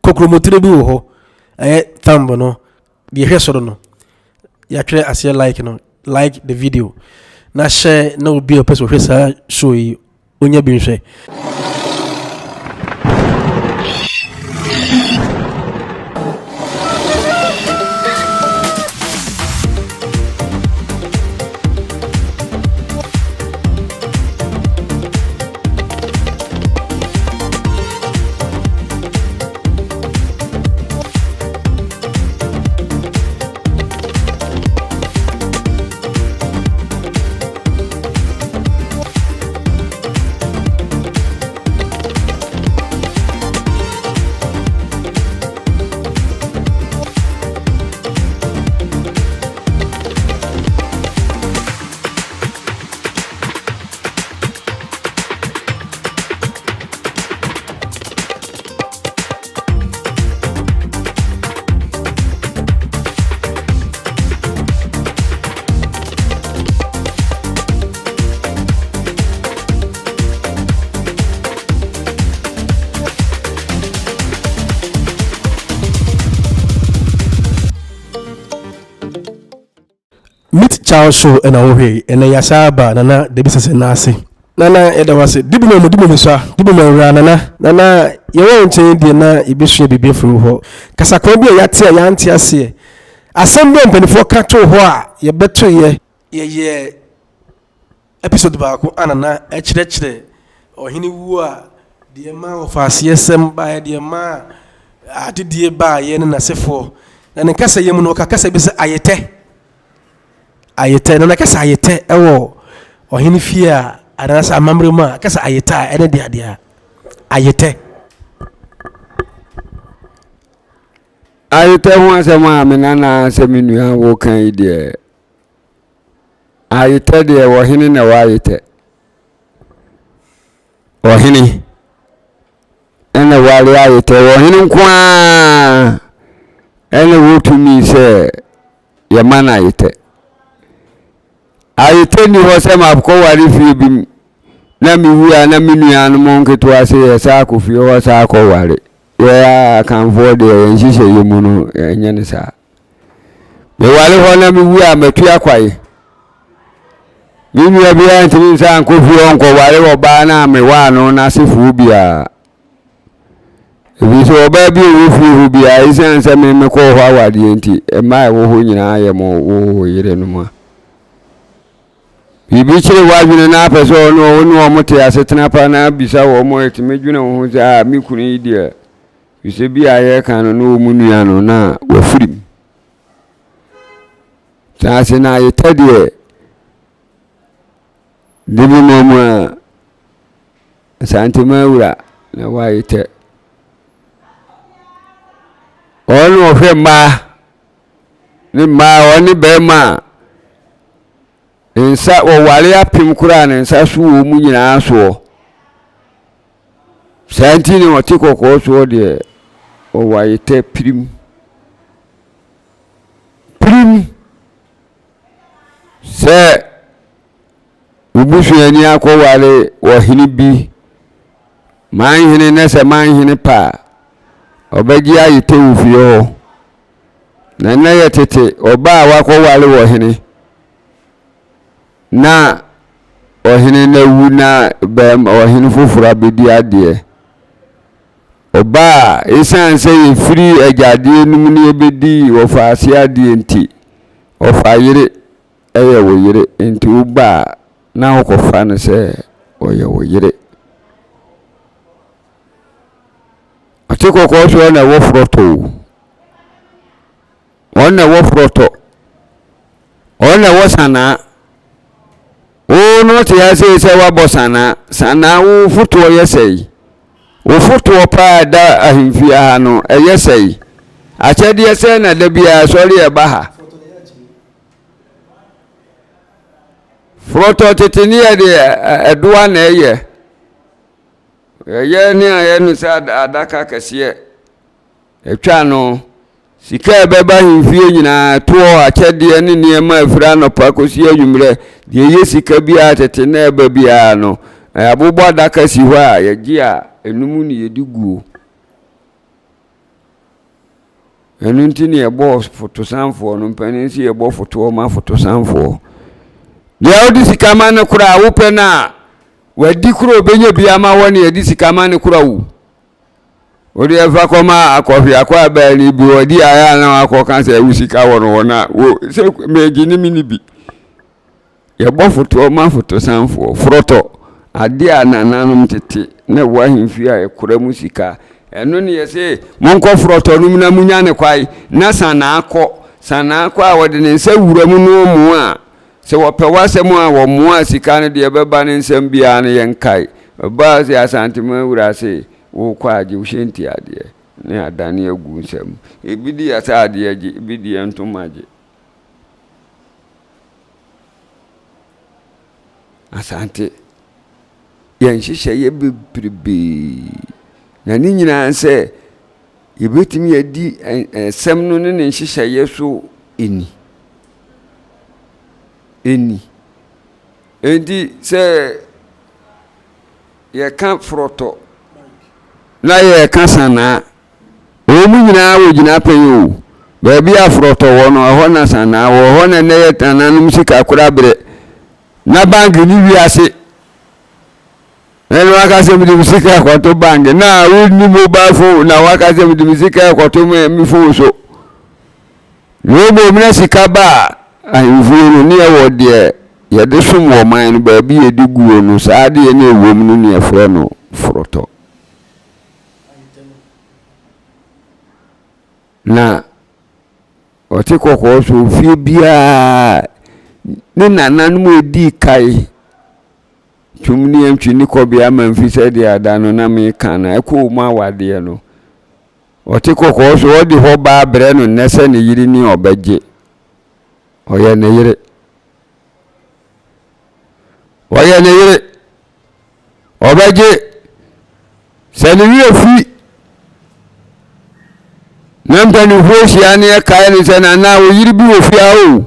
Kokromotire bi wɔ hɔ, ɛyɛ thumb no, deɛ ɛhwɛ soro no, yɛatwerɛ aseɛ like no, like the video na hyɛ na obi a ɔpɛ sɛ ɔhwɛ saa show yi onya bi nhwɛ. Meet Charles show ɛna wohwɛ yi ɛnɛ yasa aba nana dabi sese n'ase nana yɛda wase dibi mu dibi mu sa dibi mu awura nana nana yɛwɔ wo nkyɛn deɛ na yɛbɛsua biribi afiri wo hɔ kasakwan bi a yɛate a yɛante aseɛ asɛm bi a mpanimfoɔ ka too hɔ a yɛbɛtoeɛ yɛyɛ Episode baako a Nana kyerɛkyerɛ ɔhene wuo a deɛ ɛma wɔfaaseɛsɛm baeɛ, deɛ ɛma adedie baeɛ ne n'asefoɔ. Na ne kasa yɛ mu no, ɔka kasa bi sɛ ayetɛ. Ayetɛ. Nana kasa ayetɛ wɔ ɔhene fie a anaasɛ amammerɛ mu a kasa ayetɛ a ɛne deɛ adeɛ a ayetɛ. Ayetɛ ho asɛm a me nana sɛ me nua woka yi deɛ Ayetɛ deɛ ɔhene na ɛwɔ ayetɛ. Ɔhene ɛna ware ayetɛ. Ɔhene nko ara ɛna ɛwɔ tumi sɛ yɛma no ayetɛ. Ayetɛ nni hɔ sɛ makɔware fie bi mu na mewu a na me nuanom nketewa sɛ yɛsan akɔ fie hɔ san akɔware. Yɛn Akanfoɔ deɛ yɛn nhyehyɛeɛ mu no yɛnyɛ no saa. Meware hɔ na mewu a matua kwae. Me nua biara ntumi nsa nkɔ fie hɔ nkɔware ɔbaa no a mewaa no n'asefoɔ biara. Ɛfiri sɛ ɔbaa bi a ɔwɔ fie hɔ biara, ɛsiane sɛ me mekɔɔ hɔ awadeɛ nti, mmaa a ɛwɔ hɔ nyinaa yɛ mo wo yerenom a. Biribi kyere w'adwene na apɛ sɛ ɔne wo ne wɔn te asetena pa na abisa wɔn a ɛtumi dwene wo ho sɛ a me kunu yi deɛ Efisɛ bi a yɛreka no na wɔn nua no na wafiri mu. Saa ase na ayetɛ deɛ de bi ma mu a Asantema awura na wayetɛ. Ɔno ɔhwɛ mmaa ne mmaa ɔne bɛrima a nsa wɔware apem koraa ne nsa so wɔ mu nyinaa soɔ. Saa nti na ɔte kɔkɔɔ soɔ deɛ ɔwɔ ayetɛ pirim. Pirim sɛ wo busuani akɔware ɔhene bi, manhene na sɛ manhene pa a, ɔbɛgye ayetɛ wɔ fie hɔ. Na nnɛ yɛ tete ɔbaa a wakɔware ɔhene. Na ɔhene no awu na bɛrima ɔhene foforɔ abɛdi adeɛ. Ɔbaa a ɛsiane sɛ yɛfiri agyadeɛ no mu na yɛbɛdi wɔfaase adeɛ nti, ɔfa yere yɛ wo yere nti woba a na wokɔfa no sɛ ɔyɛ wo yere. Ɔte kɔkɔɔ soɔ na ɛwɔ forɔtɔ o. Wɔn na ɛwɔ forɔtɔ. Wɔn na ɛwɔ sanaa. Wo no te ha sei sɛ woabɔ sanaa. Sanaa wo fotoɔ yɛ sɛe. Wo fotoɔ paa da ahemfie ha no ɛyɛ sɛe. Akyɛdeɛ sɛn na da biara sɔre ɛba ha. Forɔtɔ tete ne yɛde ɛdoa na ɛyɛ. Yɛyɛ ne ayɛ no sɛ adaka kɛseɛ. Ɛtwa no, sika a ɛbɛba ahemfie nyinaa, toɔ, akyɛdeɛ ne nneɛma a ɛfiri anɔpa kɔsi anwummerɛ, deɛ ɛyɛ sika biara tete na ɛba biara no, abobɔ adaka si hɔ a yɛgye a, ɛno mu na yɛde guo. Ɛno nti ne yɛbɔɔ fotosanfoɔ no, mpanin sɛ yɛbɔ fotoɔ ma fotosanfoɔ. Deɛ wode sika ma no koraa wopɛ no a, wadi koraa ɔbɛnya bi ama wɔ ne yɛde sika ma no koraa o. Wode ɛfa kɔma akɔhwe akɔ abaa ni bi ɔdi ayɛ a na wakɔka sɛ wo sika wɔ no hɔ na wo sɛ megye ne me ne bi. Yɛbɔ fotoɔ ma fotosanfoɔ, forɔtɔ, adeɛ a nananom tete na ɛwɔ ahemfie a ɛkora mu sika. Ɛno ne yɛse monkɔ forɔtɔ no mu na monya ne kwae na sanaa kɔ. Sanaa kɔ a wɔde ne nsa wura mu na ɔmoa a, sɛ wɔpɛ w'asɛm a wɔmoa sika no deɛ ɛbɛba ne nsam biara no yɛnkae. Ɔbaa se Asanteman wura se wokɔ agye wo hyɛnti adeɛ ne adane agu nsam. Ebi de yɛn adeɛ gye, ebi de yɛn ntoma gye. Asante, yɛn nhyehyɛeɛ bebrebee, na ne nyinaa sɛ yɛbɛtumi adi nsɛm no ne ne nhyehyɛeɛ so ni. Ɛnni. Enti sɛ yɛka forɔtɔ na yɛka sanaa Wɔn nyinaa wɔ gyinapɛn o. Baabi a forɔtɔ wɔ no, ɛhɔ na sanaa wɔ. Ɛhɔ na nnɛ yɛ nananom sika koraberɛ. Na bank ne wiase. Ɛna waka sɛ mede me sika ɛkɔto bank. Na wonni mobile phone na waka sɛ mede me sika ɛkɔto me phone so. Na mmom na sika ba a ahemfie no ne ɛwɔ deɛ yɛde som wɔ man no baabi yɛde guo no saa adeɛ no ɛwom no ne yɛfrɛ no forɔtɔ. Na ɔte kɔkɔɔ so fie biara ne nananom a ɛdii kae twom ne antwi ne kɔbea ama mfi sɛdeɛ ada no na meka no ɛkɔɔ mu awadeɛ no ɔte kɔkɔɔ so ɔde hɔ baa brɛ no nnɛ sɛ ne yere ni ɔbɛgye ɔyɛ ne yere ɔyɛ ne yere Ɔbɛgye sɛ ne werɛ fi na mpanimfoɔ hyia ne ɛkae no sɛ nana wo yere bi wɔ fie ha o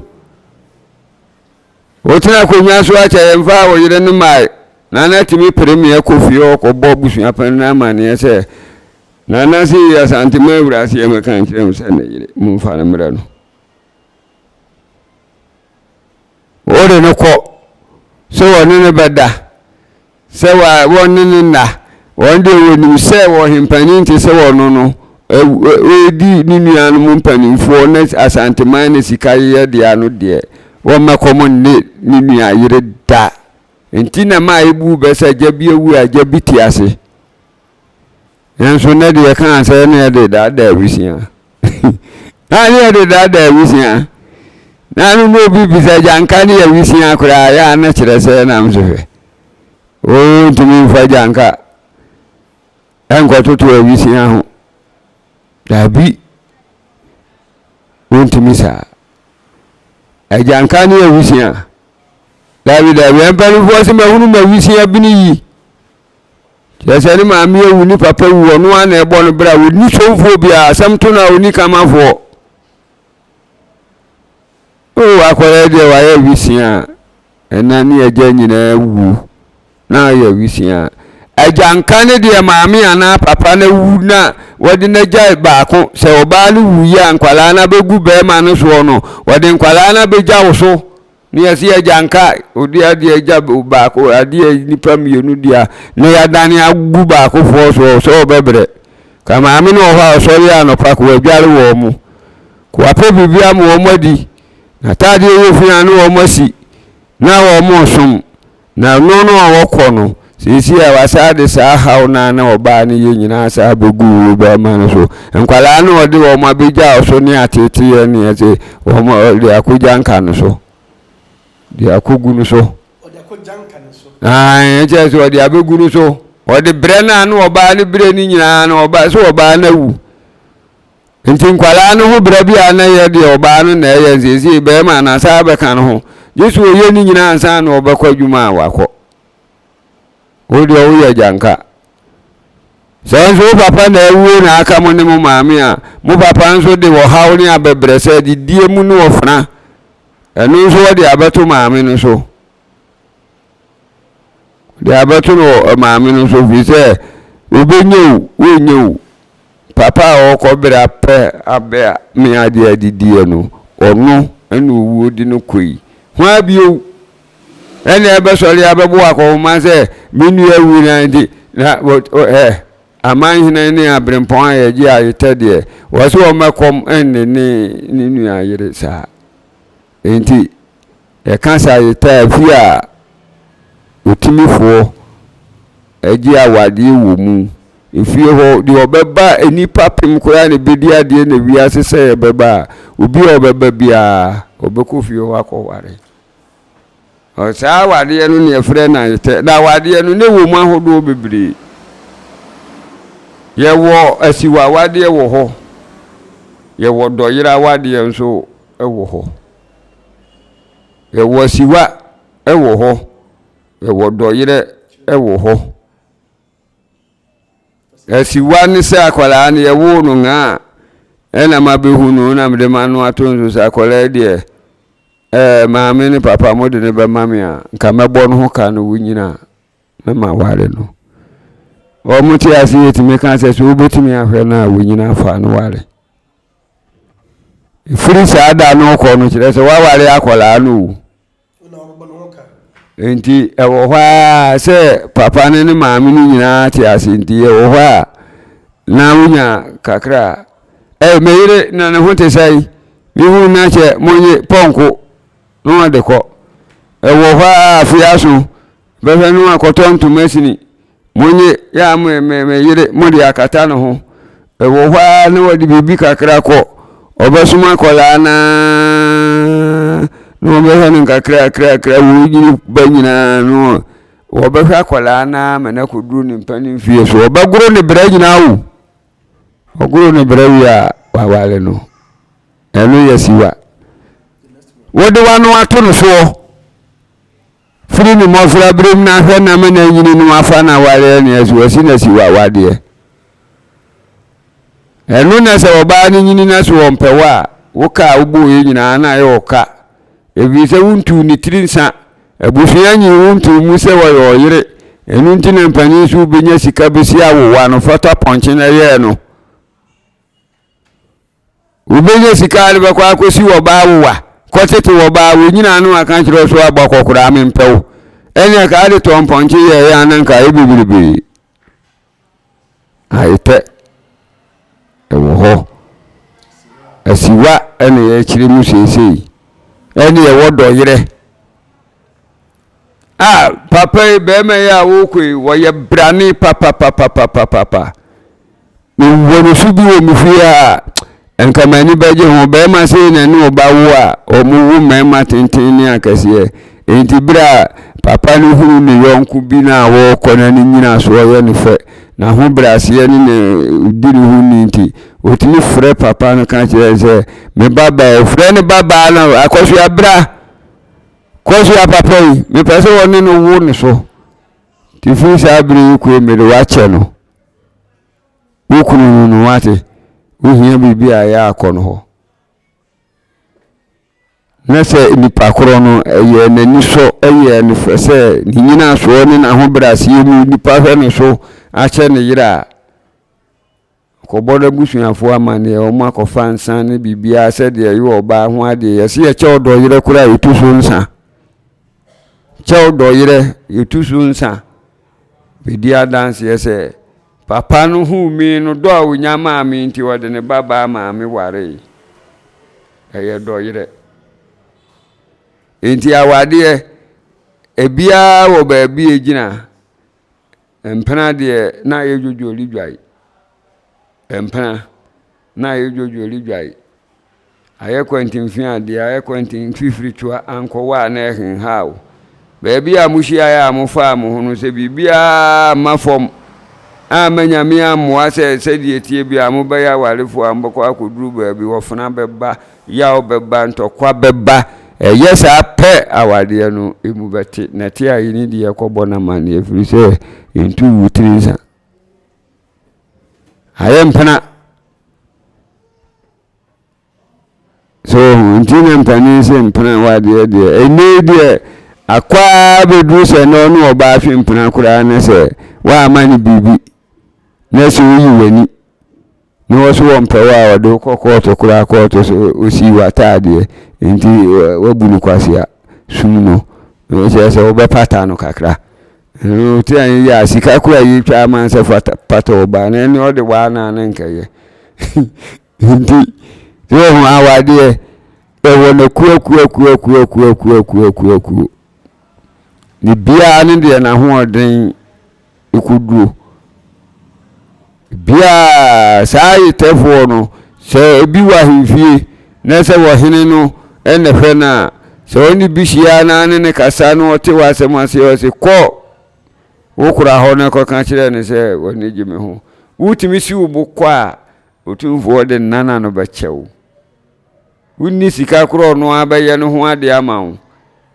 wotena akonnwa so akyɛ yɛn fa wo yere no mae nana tumi pere me ɛkɔ fie hɔ kɔbɔ abusua panin no amanneɛ sɛ nana se Asantema awura aseɛ mɛka nkyerɛ m sɛ ne yere momfa no mmerɛ no Wode no kɔ sɛ wɔne no bɛda, sɛ wɔne no nna. Wɔn deɛ wɔnim sɛ ɔhempanin te sɛ ɔno no, ɔredi ne nuanom mpanimfoɔ ne Asanteman ne sika yeyɛ dea no deɛ, wɔmmɛkɔm nne ne nua yere da. Nti na ma ebu bɛ sɛ agya bi awu a agya bi te ase. Nanso nnɛ deɛ yɛka sɛ na yɛde daadaa awisia. Na ne yɛde daadaa awisia. Na no na obi bisa gyanka ne yɛ awisia koraa yɛ a na kyerɛ sɛ nam so hwɛ. Wontumi mfa gyanka ɛnkɔtoto awisia ho. Daabi. Wontumi saa. Agyanka ne awisia. Daabi daabi. Mpanimfoɔ sɛ mahunu ma awisia bini yi. Kyerɛ sɛ ne maame awu, ne papa wu, ɔno ara na ɛbɔ no bra, ɔnni somfoɔ biara, asɛm to no a ɔnni kamafoɔ. O akwadaa deɛ wayɛ awisia, ɛna ne agya nyinaa wu na ayɛ awisia. Agya nka ne deɛ maame anaa papa no awu na wɔde n'agya baako, sɛ ɔbaa no wu yi a nkwadaa no abɛgu bɛrima no soɔ no, wɔde nkwadaa no abɛgya wo so. Ne yɛse yɛgya nka odi adeɛ agya baako adeɛ nipa mmienu dea na yɛadane agu baakofoɔ soɔ sɛ ɔbɛbrɛ ka maame no wɔ hɔ a ɔsɔre anɔpa ko adware wɔn mo ko apɛ biribi ama wɔn adi n'ataadeɛ yɛ fi a ne wɔn asi na wɔn som Na ɛno no a wɔkɔ no, seesei a wasan de saa haw no a na ɔbaa no yɛ nyinaa saa abɛgu wo barima no so. Nkwadaa no ɔde wɔn abɛgya wo so ne ateeteeɛ ne ɛsɛ wɔn ɔde akɔgya nka no so. De akɔgu no so. Ae, ɛkyɛ sɛ ɔde abɛgu no so. Ɔde brɛ no a na ɔbaa no brɛ no nyinaa no ɔbaa sɛ ɔbaa no awu. Nti nkwadaa no ho bra bi a na yɛ deɛ ɔbaa no na ɛyɛ nsiesie bɛrima na saa bɛka no ho gye so ɔyɛ ne nyinaa ansa na ɔbɛkɔ adwuma a wakɔ. Wo deɛ woyɛ agyanka. Sɛ nso wo papa na awuo na aka mo ne mo maame a, mo papa nso de ɔhaw ne abɛbrɛsɛ adidie mu ne ɔfena ɛno nso wɔde abɛto maame no so. De abɛto no maame no so firi sɛ wɔbɛnya o, wɔnnya o. Papa a ɔrekɔ bere apɛ abɛ a me adeɛ adidiɛ no, ɔno na owuo de no kɔ yi. Hwan bio ɛna ɛbɛsɔre abɛbɔ akɔnhoma sɛ me nua awu na nti na ɛ amanhene ne aberempɔn a yɛgye ayetɛ deɛ wɔse wɔmmɛkɔm nne ne ne nua yere saa. Enti yɛka sɛ ayetɛ a fie a otimifoɔ gye awadeɛ wɔ mu. Efie hɔ deɛ ɔbɛba nnipa pem koraa na ɛbɛdi adeɛ na wiase sɛ yɛbɛba a, obi a ɔbɛba biara ɔbɛkɔ fie hɔ akɔware. Saa awadeɛ no na yɛfrɛ no ayetɛ. Na awadeɛ no na ɛwɔ mu ahodoɔ bebree. Yɛwɔ asiwa awadeɛ wɔ hɔ, yɛwɔ dɔyerɛ awadeɛ nso wɔ hɔ. Yɛwɔ asiwa wɔ hɔ, yɛwɔ dɔyerɛ wɔ hɔ. Asiwa ne sɛ akwadaa no yɛwoo no ngaa ɛna mabɛhu no na mede m'ano ato nso sɛ akwadaa yi deɛ ɛɛ maame ne papa mo de no bɛma me a nka mɛbɔ no ho ka no wonyina a na maware no. Wɔn te ase yɛtumi ka sɛ sɛ wobɛtumi ahwɛ no a wonyina fa no ware. Ɛfiri saa da no kɔ no kyerɛ sɛ woaware akwadaa no o. Nti ɛwɔ hɔ ara sɛ papa no ne maame no nyinaa te ase nti ɛwɔ hɔ a na wonya kakra a ɛy me yere na ne ho te sɛn mehu na kyɛ monye pɔnko na wɔde kɔ ɛwɔ hɔ a afei aso bɛhwɛ no akɔtɔ ntoma sini Monye, yɛ a me, me, me yere, mode akata ne ho. Ɛwɔ hɔ ara na wɔde biribi kakra kɔ. Ɔbɛsoma akwadaa no ara na wɔbɛhwɛ no nkakrakrakra, wɔnyini ba nyinaa no, wɔbɛhwɛ akwadaa no ara ma no akɔduru ne mpanin mfeɛ so. Ɔbɛgoro ne brɛ nyinaa o. Ɔgoro ne brɛ wie a, waware no. Ɛno yɛ siwa. Wode w'ano ato no soɔ. Firi ne mmɔfraberem na hwɛ na ma no anyini no afa no awareɛ ne asi wasi no asi w'awadeɛ. Ɛno na sɛ ɔbaa no nyini na so ɔmpɛ wo a, wo ka a wobɔeɛ nyinaa na ayɛ ɔka. Ɛfiri sɛ wontuu ne tiri nsa. Abusua nyii wo ntoo mu sɛ ɔyɛ ɔyere. Ɛno nti na mpanin so wobɛnya sika bɛsi awowa no fata pɔnkye na ɛyɛɛ no. Wobenya sika a de bɛkɔ akɔsi wɔ baa wowa kɔtete wɔ baa wo nyina ano aka kyerɛ wo so abɔ akɔkoraa mempɛ wo ɛneɛ ka ade tɔ mpɔnkye yɛɛyɛ a na nka ayɛ bebrebe ayetɛ ɛwɔ hɔ asiwa ɛna yɛkyerɛ mu seesei ɛne ɛwɔ dɔyerɛ a papa yi bɛrima yi a wokɔ yi wɔyɛ brane papapapapapa Mewɔ no su bi wɔ me fie a, nka m'ani bɛgye ho. Barima sei na ɛne ɔba wo a, wɔwo mmarima tenten ne akɛseɛ. Enti berɛ a papa no hunu ne yɔnko bi no a wɔrekɔ na ne nnyinasoɔ yɛ no fɛ, n'ahobrɛaseɛ ne ne di ne ho ni nti, ɔtumi frɛ papa no ka kyerɛ no sɛ, Me babaa, ɔfrɛ ne babaa no, Akɔsoa bra, kɔsoa papa yi, mepɛ sɛ wɔne no wo ne so. Nti firi saa berɛ yi kɔ yi, mede wo akyɛ no. Wo kunu no no wate, wohia biribi a ɛyɛ akɔ no hɔ. Na sɛ nipa korɔ no ɛyɛ n'ani sɔ ɛyɛ no fɛ sɛ ne nyinasoɔ ne n'ahobrɛaseɛ mu nipa hwɛ no so akyɛ ne yere a, kɔbɔ n'abusuafoɔ amanneɛ wɔn akɔfa nsa ne biribiara sɛdeɛ ɛyɛ ɔbaa ho adeɛ. Yɛse yɛkyɛ ɔdɔ yerɛ koraa yɛtu so nsa. Kyɛ ɔdɔ yerɛ yɛtu so nsa. Medi adanseɛ sɛ papa no huu me no, dɔ a ɔnya maa me nti ɔde ne ba baa maa me waree. Ɛyɛ dɔyerɛ. Nti awadeɛ, ebiara wɔ baabi a ɛgyina. Mpena deɛ na ayɛ dwodwori dwae. Mpena na ayɛ dwodwori dwae. Ayɛ kwantemfi adeɛ, ayɛ kwantemfifiri toa ankɔwɔ a na ɛhenha wo. Baabi a mohyiaeɛ a mofaa mo ho no, sɛ biribiara amma fam amma Nyame ammoa sɛ sɛdeɛ ɛteɛ biara mobɛyɛ awarefoɔ a mobɛkɔ akɔduru baabi, ɔfena bɛba, yaw bɛba, ntɔkwa bɛba. Ɛyɛ saa pɛ awadeɛ no mu bɛte, na ɛte a yɛni deɛ ɛkɔbɔ no amanneɛ ɛfiri sɛ yɛntu wo tiri nsa. Ayɛ mpena. So nti na mpanin se mpena wadeɛ deɛ ɛnɛ yi deɛ akɔ ara bɛduru sɛ na ɔne ɔbaa twe mpena koraa na sɛ woama no biribi na sɛ woyi w'ani. Na wɔ so wɔmpɛ wo a wɔde wo kɔ kɔɔto koraa kɔɔto so ɔsii w'ataadeɛ nti wabu no kwasea sum no kyerɛ sɛ wobɛpata no kakra. Wote anyɛ yie a sika koraa yɛtwa ama sɛ pata ɔbaa no ɛne ɔde waa no a na nkɛyɛ. Nti sɛ wɔhu awadeɛ ɛwɔ no akuakuakuakuakuakuakuakuo. Ne biara ne deɛ n'ahoɔden kɔduro. Biara saa ayetɛfoɔ no, sɛ ebi wɔ ahemfie na sɛ ɔhene no na ɛhwɛ no a, sɛ ɔne bi hyia na ne ne kasa na ɔte w'asɛm ase a, ɔse kɔ wo kora hɔ na kɔka kyerɛ no sɛ w'ani gye me ho. Wotumi si wo bo kɔ a, Otumfoɔ de nana no bɛkyɛ wo. Wonni sika korɔ ɔno ara bɛyɛ no ho adeɛ ama wo,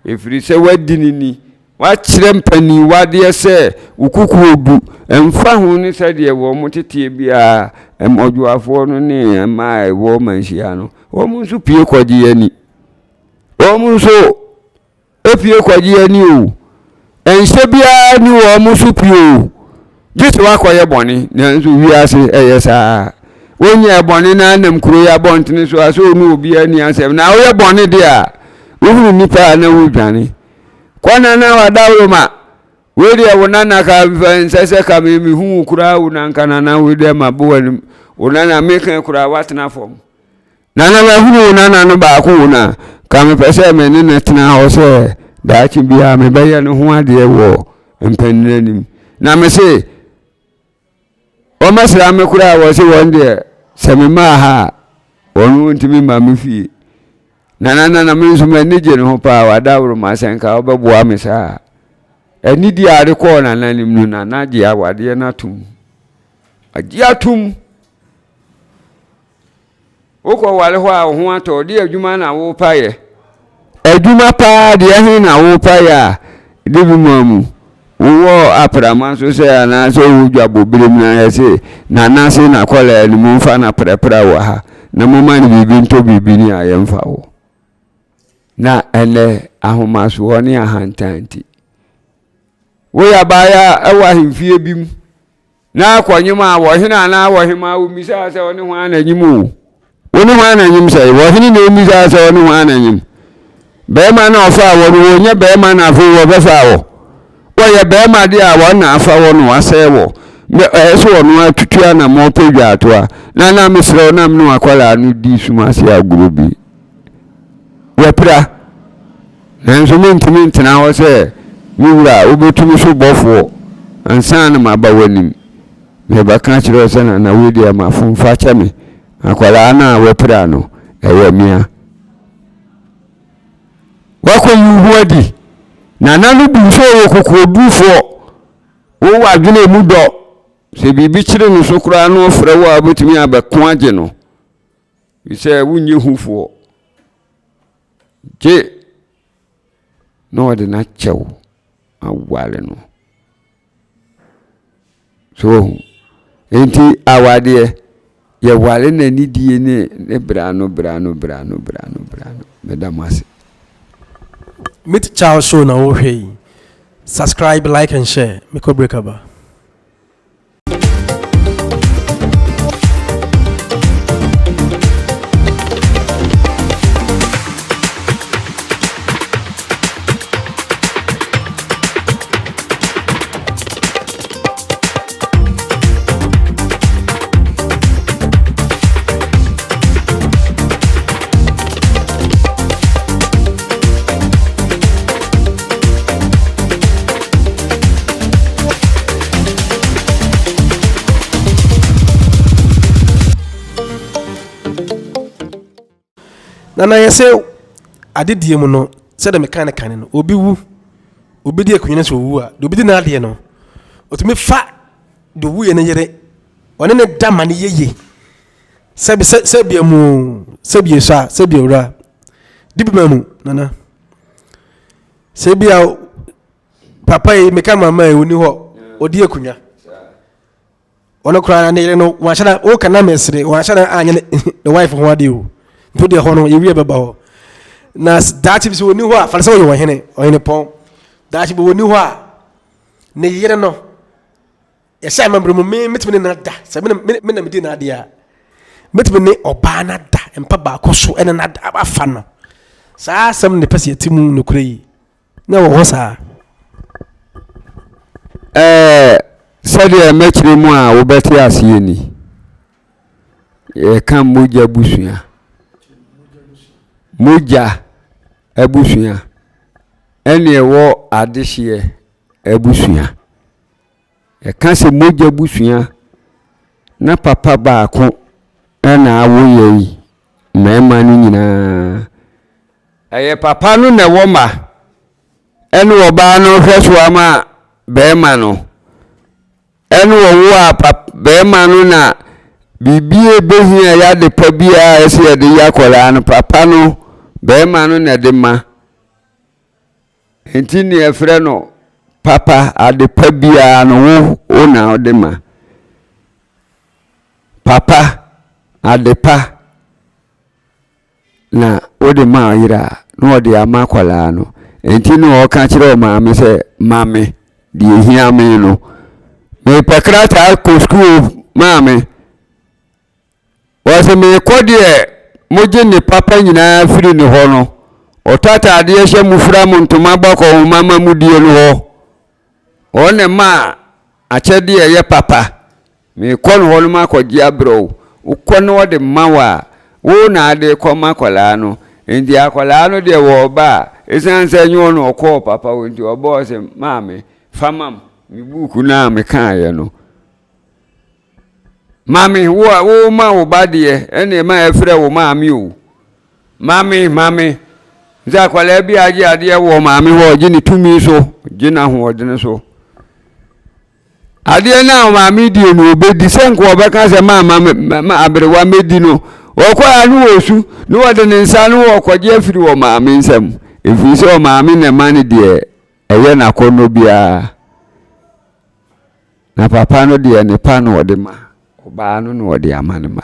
ɛfiri sɛ woadi no ni. Woakyerɛ mpaninwadeɛ sɛ wo kukuo du, ɛmfa ho ne sɛdeɛ wɔn teteɛ biara, mmɔdwoafoɔ no ne mmaa a ɛwɔ manhyia no, wɔn nso pue kɔgye ani. Wɔn nso Epue kɔgye ani o, ɛnhyɛ biara nni wɔn so pii o, gye sɛ woakɔyɛ bɔne. Nanso wiase ɛyɛ saa. Wonyɛɛ bɔne na anam kuro yi abɔntene so a sɛ ɔne obiara nni asɛm. Na woyɛ bɔne deɛ a, wohunu nnipa a na wodwane. Kɔ nana wadaworoma. Wei deɛ wo nana ka nsɛ sɛ ka me mehu wo koraa wo nanka nana wei deɛ ma bo w'anim. Wo nana meka koraa woatena fam. Nana mahunu wo nana no baako wo na ka mepɛ sɛ me ne no tena hɔ sɛ daakye biara mebɛyɛ no ho adeɛ wɔ mpanin anim. Na me se wɔmɛsra me koraa wɔ se wɔn deɛ sɛ me maa ha a wɔn wɔntumi mma me fie. Nana nana me nso m'ani gye ne ho paa wadaworo ma sɛ nka wobɛboa me saa. Anidie a ade kɔɔ nana anim no nana gye awadeɛ no atom. Agye atom. Wokɔware hɔ a wo ho atɔ wo, deɛ adwuma na worepa yɛ? Adwuma paa deɛ he na worepa yɛ a de bi ma mu? Wowɔ aprama so sɛ anaasɛ wowɔ dwabɔ berem na yɛse Nana se n'akwadaa no momfa no aprapra wɔ ha na momma no biribi ntɔ biribi ni a yɛmfa wo. Na ɛnnɛ ahomasoɔ ne ahantan nti woyɛ abaayewa wɔ ahemfie bi mu Na akɔnyem a, wɔhene anaa wɔhemaa wommisaa sɛ ɔne hwan na nyim o. Wo ne hwan na nyim sɛe? Wɔhene na ommisaa sɛ ɔne hwan na nyim. Bɛrima na ɔfaa wɔ no, wɔnyɛ bɛrima na afei wɔbɛfaa wɔ. Wɔyɛ bɛrima deɛ a wɔn na afa wɔ no asɛe wɔ. Ɛyɛ sɛ ɔno atutu anamɔ pɛ dwaatoa. Na na mesrɛ wo na me ne w'akwadaa no di sum ase agorɔ bi. Wapira. Nanso mentumi ntena hɔ sɛ me wura wobɛtu me so bɔfoɔ ansa na maba w'anim. Merebɛka akyerɛ wo sɛ nana wei deɛ mafom fa kyɛ me. Akwadaa no a wapira no, ɛyɛ mea. Woakɔyi wo ho adi. Nana no bu sɛ ɔyɛ kokoɔdurufoɔ. Wowɔ adwene a ɛmu dɔ. Sɛ biribi kyere no so koraa na ɔfrɛ wo a wobɛtumi abɛko agye no. Sɛ wonyɛ hufoɔ. Gye na ɔde no akyɛ wo aware no. So wohu? Enti awadeɛ, yɛware no anidie ne ne bra no bra no bra no bra no bra no. Meda mo ase. Meet Charles show na wohwɛ yi. Subscribe, like and share. Mekɔ break aba. Na na yɛsɛ adedie mu no sɛdeɛ meka no kane no obi wu obi di akonnwa no sɛ owu a deɛ obi di n'adeɛ no otumi fa deɛ owuiɛ no yere ɔne ne da ma no yeye sɛbi sɛ sɛbi mu sɛbi esua sɛbi ewura dibi ma mu nana sɛ bi a papa yi meka mama yi ɔni hɔ ɔdi akonnwa ɔno koraa ne yere no wanhyɛ da woka na mesere wanhyɛ da anyɛ ne wife ho adeɛ o nti wodeɛ hɔ no yɛwie bɛba hɔ na daakye bi sɛ ɔni hɔ a fa no sɛ ɔyɛ ɔhene ɔhene pɔn daakye bi ɔni hɔ a ne yere no yɛhyɛ amammerɛ mu me metumi ne no da sɛ me na medi n'adeɛ a. Mɛtumi ne ɔbaa no ada mpa baako so ɛne no afa no. Saa asɛm no na ɛpɛ sɛ yɛte mu nokorɛ yi. Na ɛwɔ hɔ saa. Ɛɛ, sɛdeɛ mɛkyerɛ mu a wobɛte aseɛ ni. Yɛka mogya abusua. Mogya abusua ɛne ɛwɔ adehyeɛ abusua. Yɛka sɛ mogya abusua na papa baako na awo yɛn mmarima no nyinaa. Ɛyɛ papa no na ɛwɔ mma ɛne ɔbaa no hwɛ so ama barima no. Ɛne ɔwo a pap barima no na biribi a ɛbɛhia ɛyɛ ade pa biara a ɛsɛ yɛde yɛ akwadaa no papa no barima no na ɛde ma. Nti ne yɛfrɛ no papa ade pa biara no wo wo na wode ma. Papa ade pa na wode ma ɔyere a na ɔde ama akwadaa no. Nti na ɔka kyerɛ ɔmaame sɛ ma me deɛ ehia me no. Mepɛ krataa kɔ sukuu maame. Wɔse meekɔ deɛ mogye nne papa nyinaa firi ne hɔ no, ɔtɔ ataadeɛ hyɛ mo fira mo ntoma bɔ akɔnhoma ma mo die no hɔ. Ɔno na ɛma akyɛdeɛ ɛyɛ papa. Meekɔ no hɔ no makɔgye abrɛ wo. Wokɔ na ɔde ma wo a, wo na ade kɔma akwadaa no. Enti akwadaa no deɛ wɔreba a, ɛsiane sɛ ɛnyɛ ɔno ɔkɔɔ papa hɔ nti, ɔba ɔse, maame, fa ma m, me buuku no a mekaeɛ no. Mame, wo a woma wo ba deɛ, ɛna ɛma ɛfrɛ wo maame o. Mame, mame. Sɛ akwadaa bi agye adeɛ wɔ maame hɔ, ɔgye ne tumi so, gye n'ahoɔdene so. Adeɛ no a maame die no ɔbɛdi sɛ nka ɔbɛka sɛ maama ma aberewa mɛdi no. Ɔkɔ a ne wɔsu ne wɔde ne nsa ne wɔkɔgye afiri wɔ maame nsam. Ɛfiri sɛ ɔmaame na ɛma no deɛ ɛyɛ n'akɔnnɔ biara. Na papa no deɛ ne pa na ɔde ma ɔbaa no na ɔde ama ne mma.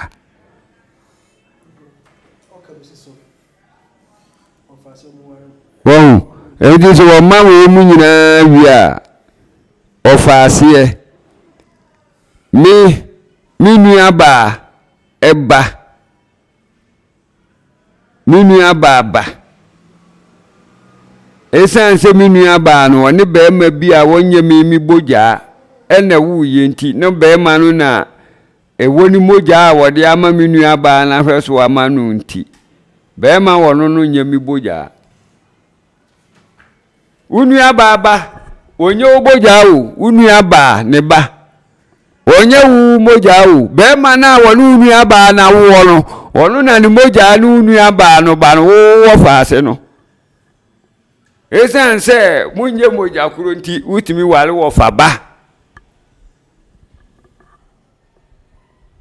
Wɔn enti sɛ wɔma wei mu nyinaa wie a ɔfa aseɛ me me nua baa ɛba. Me nuabaa ba. Esiane sɛ me nuabaa no, ɔne barima bi a ɔnyɛ me me bogyaa na ɛwoeɛ nti, na barima no na ɛwɔ ne mogya a wɔde ama me nuabaa no ahwɛ so ama no nti, barima ɔno no nyɛ me bogyaa. Wo nuabaa ba, ɔnyɛ wo mogya o, wo nuabaa ne ba. Ɔnyɛ wo mogya o. Bɛrima no a wɔne wo nuabaa no awoɔ no, ɔno na ne mogya ne wo nuabaa no ba no, wowɔ faase no. Ɛsiane sɛ monyɛ mogya koro nti, wotumi ware wɔ fa ba.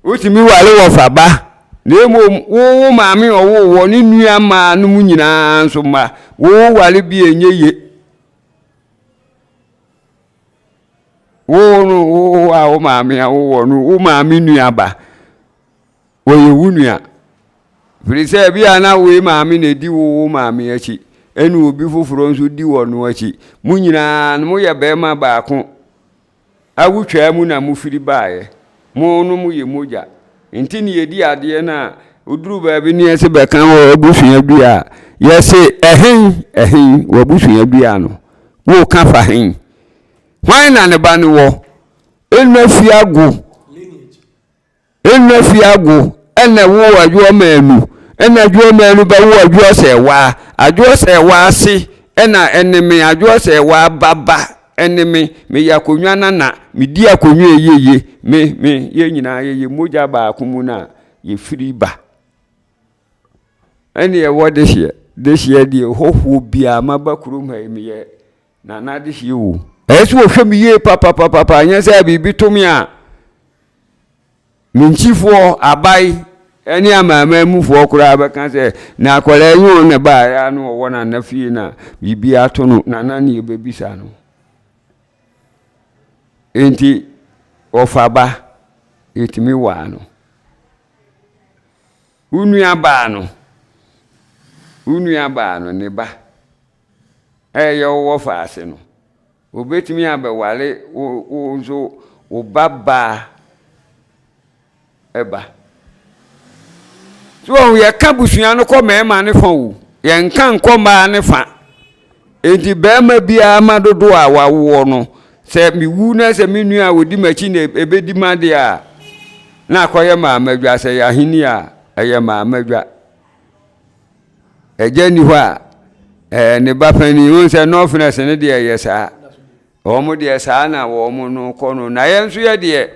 Wotumi ware wɔfa ba, na mmom wo wo maame a ɔwoo wɔ ne nua mmaa no mu nyinaa nso mma woware bi ɛnyɛ ye. Wo no wo a wo maame a wowɔ no wo maame nua ba wɔyɛ wo nua. Firi sɛ bi a na wei maame na ɛdi wo wo maame akyi ɛne obi foforɔ nso di wɔ no akyi. Mo nyinaa no moyɛ bɛrima baako. Awotwaa mu na mofiri baeɛ. Mo no moyɛ mogya. Nti ne yɛdi adeɛ no a, ɔduru baabi ne yɛse bɛka wɔ abusua dua a, yɛse ɛhen, ɛhen, wɔ abusua dua no, woka fa hen? Hwan na ne ba no wɔ? Ɛnna fie ago. Nna fi ago na ɛwoo Adwoa Manu, ɛna Adwoa Manu bɛwoo Adwoa Sɛɛwaa. Adwoa Sɛɛwaa ase na ɛne me, Adwoa Sɛɛwaa ba ba ɛne me. Meyɛ akonnwa nana, medi akonnwa ɛyɛ ye. Me, me, yɛn nyinaa yɛyɛ mogya baako mu na yɛfiri ba. Ɛne ɛwɔ dehyeɛ, dehyeɛ deɛ hɔhoɔ biara maba kurom ha yi meyɛ nana dehyeɛ o. Ɛyɛ sɛ wɔhwɛ me yie papapapapa, nyɛ sɛ biribi to me a Me nkyifoɔ, abae, ne amanaman mufoɔ koraa bɛka sɛ, Na akwadaa yi ɔno na ɛbaeɛ a na ɔwɔ nana fie na biribi ato no, nana ne yɛbɛbisa no. Enti ɔfa ba, yɛtumi waa no. Wo nua baa no, wo nua baa no, ne ba, ɛyɛ wowɔ faase no. Obetumi abɛware wo wo nso wo ba baa ba. So wɔn yɛka busua no kɔ mmarima ne fa o, yɛnka nkɔ mmaa ne fa. Enti barima biara ma dodoɔ a wawoɔ no, sɛ mewu na sɛ me nua a ɔdi m'akyi na ɛbɛdi m'adeɛ a, na akɔyɛ maamadwa. Sɛ ɛyɛ ahenni a, ɛyɛ maamadwa. Agya nni hɔ a, ɛɛ ne ba panin, wohu sɛ Northerners no deɛ ɛyɛ saa. Wɔn deɛ saa na wɔn no kɔ no. Na yɛn nso yɛ deɛ,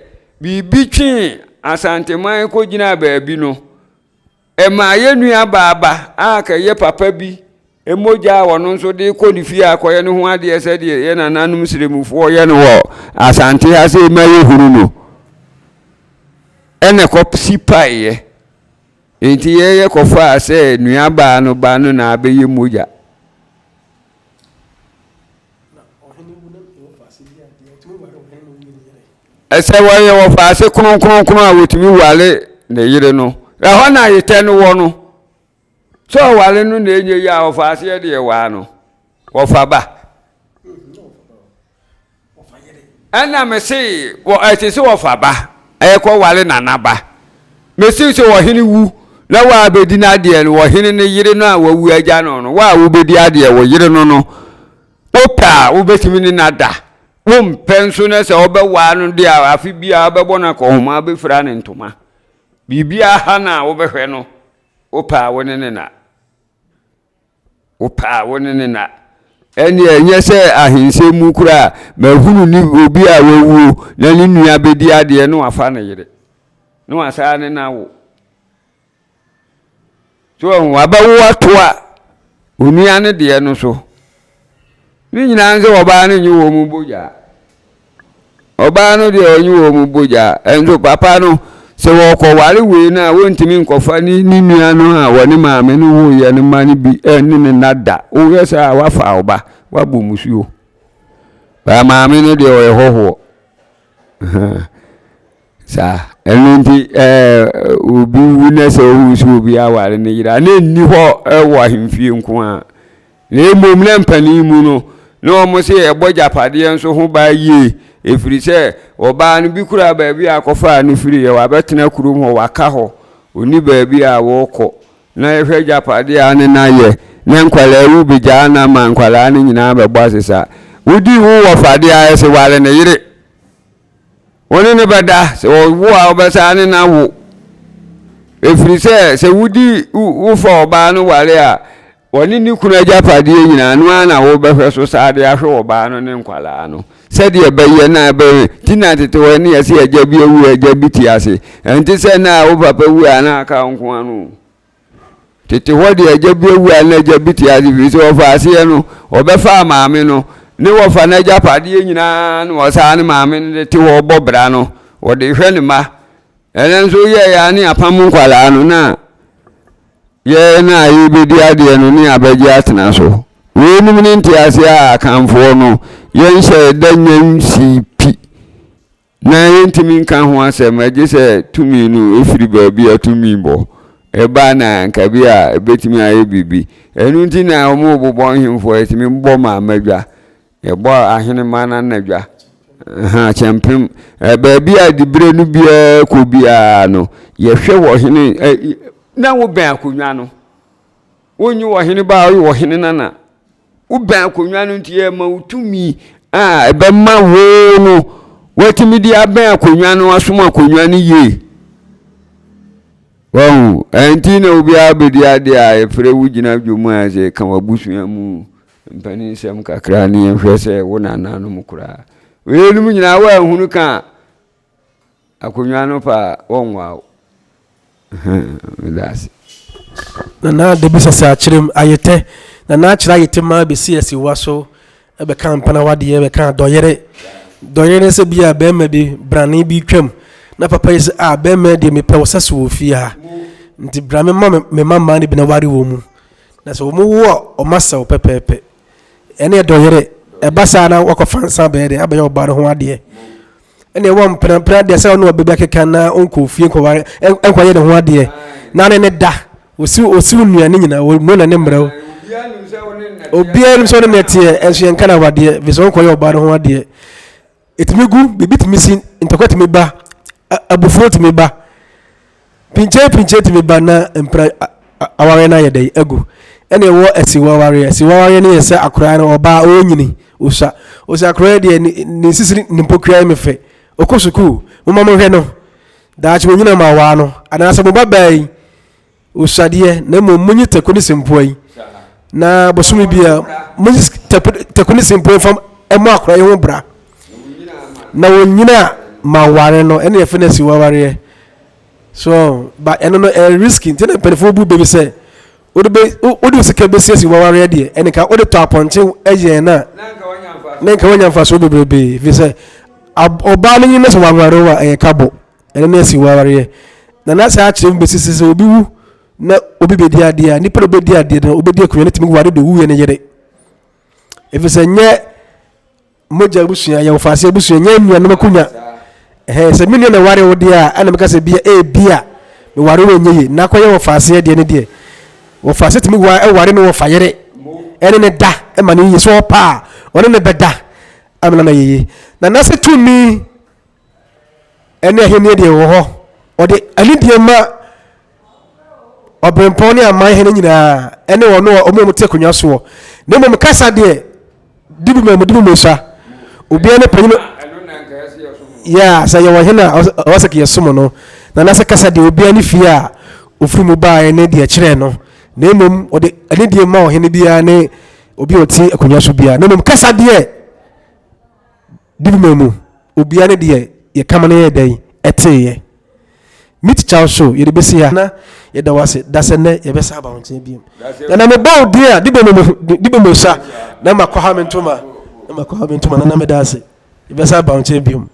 biribi twee Asanteman kɔgyinaa baabi no, ɛmaa yɛn nuabaa ba a kɛyɛ papa bi mogya a ɔno nso de kɔ ne fie akɔyɛ ne ho adeɛ sɛdeɛ yɛn nananom srɛmufoɔ yɛ no wɔ Asante ha sɛ ma yɛhunu no, ɛna ɛkɔsi paeɛ. Enti yɛyɛ kɔfaa sɛ nuabaa no ba no na abɛyɛ mogya. Ɛsɛ wɔyɛ wɔfaase kronkronkron a wɔtumi ware ne yere no. Ɛhɔ na ayetɛ no wɔ no. Sɛ ɔware no na ɛnyɛ yi a ɔfaaseɛ deɛ waa no. Wɔfa ba. Ɛna mese wɔ ɛte sɛ wɔfa ba ɛkɔ ware nana ba. Mese sɛ ɔhene wu na wa abɛdi n'adeɛ no ɔhene ne yere no a wawu agya no no wa a wobɛdi adeɛ wo yere no no wopɛ a wobɛtumi ne no ada wompɛ nso na sɛ wobɛwaa no deɛ a afe biara wobɛbɔ no akɔhoma wobɛfira ne ntoma biribiara ha no a wobɛhwɛ no wopɛ a wo ne ne na. Wopɛ a wo ne no nna. Ɛnneɛ ɛnyɛ sɛ ahensɛm mu koraa mahunu ne obi a wawuo na ne nua bɛdi adeɛ na wafa ne yere na wasan ne no awo. So wahu wabɛwo atoa onua no deɛ no so. Ne nyinaa ne sɛ ɔbaa no nye wɔn mu bogya. Ɔbaa no deɛ ɔnye wɔn mu bogya. Nso papa no, sɛ wɔkɔware wei no a, wɔntumi nkɔfa ne ne nua no a wɔne maame no woeɛ no mma no bi ne ne nna da. Woyɛ saa a, woafa wo ba, woabɔ musuo. Baa maame no deɛ ɔyɛ hɔhoɔ. Saa. Ɛno nti ɛɛ obi wu na sɛ ohu sɛ obi aware ne yere a, na ɛnni hɔ wɔ ahemfie nko ara. Na mmom na mpanin mu no, na wɔn se yɛbɔ agyapadeɛ nso ho baa yie, ɛfiri sɛ ɔbaa no bi koraa baabi a akɔfaa no firiiɛ, wabɛtena kurom hɔ, waka hɔ, ɔnni baabi a wɔkɔ. Na yɛhwɛ agyapadeɛ a ne na yɛ, na nkwadaa wu bɛgyaa no ama nkwadaa no nyinaa bɛbɔ asesa. Wodii wo wɔfa deɛ a, ɛse ware ne yere. Wo ne no bɛda, sɛ ɔwo a wobɛsan ne no awo. Ɛfiri sɛ, sɛ wodi wofa ɔbaa no ware a, ɔne ne kunu agyapadeɛ nyinaa no ara na wobɛhwɛ so saa de ahwɛ ɔbaa no ne nkwadaa no. Sɛdeɛ ɛbɛyɛ na ɛbɛyɛ ti na tete hɔ ne yɛsɛ agya bi awu agya bi te ase. Ɛnte sɛ na wo papa wu a na aka wo nko ano. Tete hɔ deɛ agya bi awu a na agya bi te ase firi sɛ ɔfa aseɛ no ɔbɛfaa maame no ne wɔfa n'agyapadeɛ nyinaa na ɔsaa ne maame no de te hɔ bɔ bra no ɔde hwɛ ne mma ɛnɛ nso yɛyɛ a ne apam nkwadaa no na yɛn na yɛbɛdi adeɛ no ne abɛgye atena so weinom ne nteaseɛ a akanfoɔ no yɛnhyɛ da nya nsii pi Na yɛntumi nka ho asɛm gye sɛ tumi no firi baabi a tumi bɔ ba na anka bi a ɛbɛtumi ayɛ biribi. Ɛno nti na wɔbobɔ nhemfo a yɛtumi bɔ maama dwa, yɛbɔ ahenemma no ana dwa, kyɛmpem. Baabi a diberɛ no biara kɔ biara no, yɛhwɛ wɔ hene na wobɛn akonnwa no. Wonnye ɔhene ba a ɔyɛ ɔhene nana. Wobɛn akonnwa no nti ɛma wo tumi a ɛbɛma wo no woatumi de abɛn akonnwa no asom akonnwa no yie. Wahu ɛnti na obiara bɛdi adeɛ a yɛfrɛ wo gyina dwom a sɛ ka w'abusua mu mpanin nsɛm kakra ne yɛhwɛ sɛ wo nananom koraa. Weinom nyinaa woanhunu ka a Akonnwa no pa a, wɔnwaa wo. Meda ase. Nana Dabi Sasa akyerɛm ayetɛ. Nana akyerɛ ayetɛ maa bɛsi asiwa so bɛka mpena wadeɛ bɛka dɔyere. Dɔyere ne sɛ bi a bɛrima bi brane bi twam na papa yi sɛ a bɛrima deɛ mepɛ wo sɛ so wɔ fie ha nti bra me ma me ma mmaa no bi na ware wɔ mu na sɛ wɔn wo a wɔn asɛw pɛpɛɛpɛ ɛne dɔyere ɛba saa na wakɔfa nsa bɛyɛ deɛ abɛyɛ ɔbaa no ho adeɛ. Ɛnna ɛwɔ mpenampena deɛ sɛ ɔne ɔbɛ bi akeka na ɔnkɔ fie nkɔware nkɔyɛ ne ho adeɛ na ne ne da osiw osiw nnuane nyinaa wɔn na ne mmerɛw obiara nim sɛ ɔne ne teɛ ɛnso yɛn nka na awadeɛ fi sɛ ɔnkɔyɛ ɔbaa no ho adeɛ ɛtumi gu biribi tumi si ntɔkwa tumi ba abufuo tumi ba. Pinkyɛn pinkyɛn tumi ba na mpena awareɛ no ayɛ dɛn agu. Ɛna ɛwɔ asiwa awareɛ. Asiwa awareɛ no yɛ sɛ akoraa no ɔbaa ɔnyini ɔsua. Ɔsɛ akoraa deɛ ne ne sisi ne mpokua yɛ me fɛ. Ɔkɔ sukuu momma monhwɛ no. Daakye ɔnyina ma awaa no. Anaasɛ mo ba baa yi ɔsua deɛ na mmom monyi taku ne sempoa yi na bosome bia monyi taku ne sempoa yi fam ɛmɔ akoraa yi ho bra. Na ɔnyina ma ware no ɛna yɛfɛ no asiwa awareɛ. So ba ɛno no ɛyɛ risky nti na mpanimfoɔ bu bɛ bi sɛ wode bɛ wode sika bɛsiesie wawareɛ deɛ ɛne ka wode tɔ apɔnkye yɛn no a na nka wanya mfasoɔ bebrebe ɛfiri sɛ ɔbaa no nyina sɛ waware wo a ɛyɛ ka bɔ ɛno ne asi wawareɛ na na saa akyerɛ mu bɛsisi sɛ obi wu na obi bɛdi adeɛ a nipa na obɛdi adeɛ no obɛdi akonnwa no tumi ware de owuiɛ no yere ɛfiri sɛ nyɛ Mogya abusua, yɛ wɔfaase abusua, nyɛ nuanom akonya. Ɛhɛn, sɛ me nua na ɛware wo deɛ a, ɛna meka sɛ bia ebia meware wo ɛnyɛ yie. Na akɔyɛ wɔfaaseɛ deɛ ne deɛ, wɔfaase tumi wa ɛware ne wɔfa yere ɛne ne da ɛma ne yie. So ɔpɛ a, ɔne ne bɛda amena na yie. Na n'ase tumi ɛne ahennie deɛ wɔ hɔ. Ɔde anidie ma ɔberempɔn ne aman hene nyinaa ɛne wɔn a wɔn a wɔte akonnwa soɔ. Na mmom kasa deɛ, dibi ma mu dibi mu sua. Obiara ne panyin. Yeah, sɛ yɛwɔ hene a ɔwɔ sɛ yɛsom no. Na n'asɛ kasa deɛ obiara ne fie a ofiri mu baeɛ ne deɛ kyerɛ no. Na mmom ɔde anidie ma ɔhene biara ne obi a ɔte akonnwa so biara. Na mmom kasa deɛ dibi ma mu obiara ne deɛ yɛkama no yɛ dɛn ɛteeɛ. Meet Charles Show yɛde bɛsi ha na yɛda wo ase da sɛ nnɛ yɛbɛsa aba wo nkyɛn biom. Na na mebɔ wo din a dibe mu sa na makɔha me ntoma na makɔha me ntoma na na meda ase yɛbɛsa aba wo nkyɛn biom.